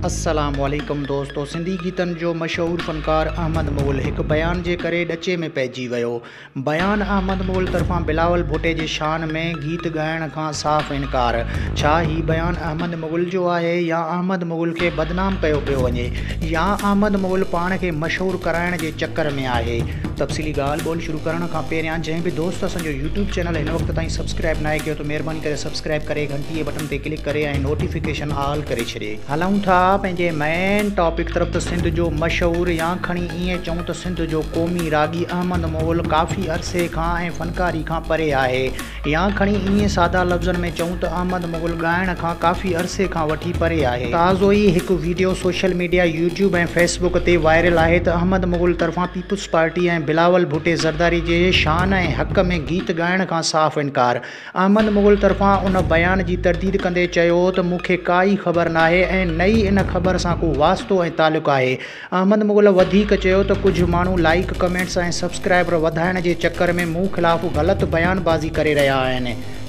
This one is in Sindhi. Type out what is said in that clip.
السلام عليڪم دوستو سنڌي گيتن جو مشهور فنڪار احمد مغل هڪ بيان جي ڪري ڏچي ۾ پئجي ويو. بيان احمد مغل طرفان بلاول ڀٽي جي شان ۾ گيت ڳائڻ کان صاف انڪار. ڇا هي بيان احمد مغل جو آهي يا احمد مغل کي بدنام ڪيو پيو وڃي يا احمد مغل پاڻ کي مشهور ڪرائڻ جي چڪر ۾ آهي. تفصيلي ڳالهه ٻولهه شروع ڪرڻ کان پهريان جنهن به دوست اسان جو يوٽيوب چينل هن وقت تائين سبسڪرائب ناهي ڪيو ته مهرباني ڪري سبسڪرائب ڪري گهنٽي جي بٽڻ تي ڪلڪ ڪري ۽ نوٽيفڪيشن آل ڪري ڇڏي. هلون ٿا پنهنجي مين ٽاپڪ طرف ته سنڌ جو مشهور يا کڻي ائين چئون ته سنڌ جو قومي راڳي احمد مغل ڪافي عرصي کان ۽ فنڪاري کان پري آهي يا کڻي ائين سادا لفظن ۾ چئون ته احمد مغل ڳائڻ کان ڪافي عرصي کان وٺي پري آهي. تازو ئي هڪ video social media YouTube ۽ Facebook تي وائرل آهي ته احمد مغل طرفان پيپلز پارٽي ۽ بلاول ڀٽي زرداري جي شان ۽ حق ۾ گيت ڳائڻ کان صاف انڪار. احمد مغل طرفان ان بيان جي ترديد ڪندي چيو ته مون کي ڪا ئي خبر ناهي ۽ نه ئي ان خبر سان ڪو واسطو ۽ تعلق آهي. احمد مغل وڌيڪ چيو ته ڪجهه ماڻهو لائيڪ، ڪمينٽس ۽ سبسڪرائبر وڌائڻ جي چڪر ۾ مون خلاف غلط بيان بازي ڪري رهيا آهن.